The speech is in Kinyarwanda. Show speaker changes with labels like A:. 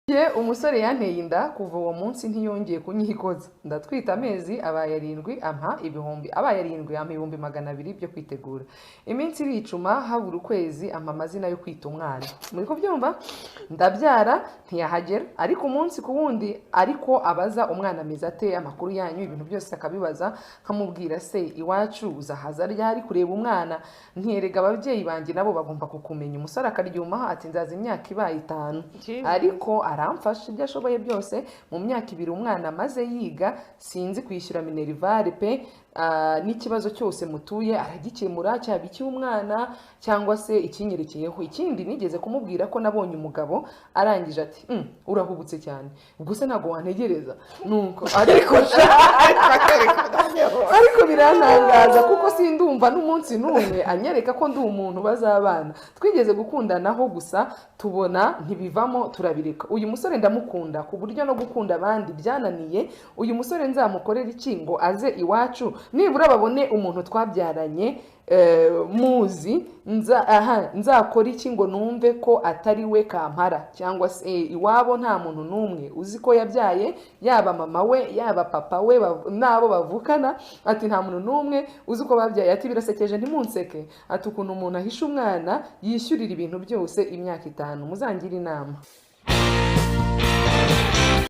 A: Ye, umusore yanteye inda, kuva uwo munsi ntiyongeye kunyikoza. Ndatwita, amezi abaye 7, ampa ibihumbi, abaye 7 ampa 200,000 byo kwitegura. Iminsi iricuma, habura ukwezi ampa amazina yo kwita umwana. Muri kubyumva? Ndabyara, ntiyahagera, ariko umunsi ku wundi ariko abaza umwana ameze ate, amakuru yanyu, ibintu byose akabibaza. Nkamubwira: "Se iwacu uzahaza ryari kureba umwana?" Ntiyerega ababyeyi banjye nabo bagomba kukumenya. Umusore akaryumaho ati: "Nzaza imyaka ibaye 5."
B: Jesus.
A: Ariko aramfasha ibyo ashoboye byose. Mu myaka 2 umwana amaze yiga, sinzi kwishyura minerval pe. N'ikibazo cyose mutuye aragikemura, cyaba icy'umwana cyangwa se ikinyerekeyeho. Ikindi, nigeze kumubwira ko nabonye umugabo, arangije ati: Urahubutse cyane, ubwo se ntabwo wantegereza?" Nuko ariko birantangaza kuko sindumva n'umunsi n'umwe anyereka ko ndi umuntu bazabana. Twigeze gukundanaho gusa, tubona ntibivamo, turabireka. Uyu musore ndamukunda ku buryo no gukunda abandi byananiye. Uyu musore nzamukorera iki ngo aze iwacu, nibura babone umuntu twabyaranye? Muzi nza, aha nzakora iki ngo numve ko atari we kampara? Cyangwa se iwabo nta muntu n'umwe uzi ko yabyaye, yaba mama we, yaba papa we, n'abo bavukana. Ati nta muntu n'umwe uzi ko babyaye. Ati birasekeje, ntimunseke. Ati ukuntu umuntu ahisha umwana yishyurira ibintu byose imyaka 5. Muzangire inama.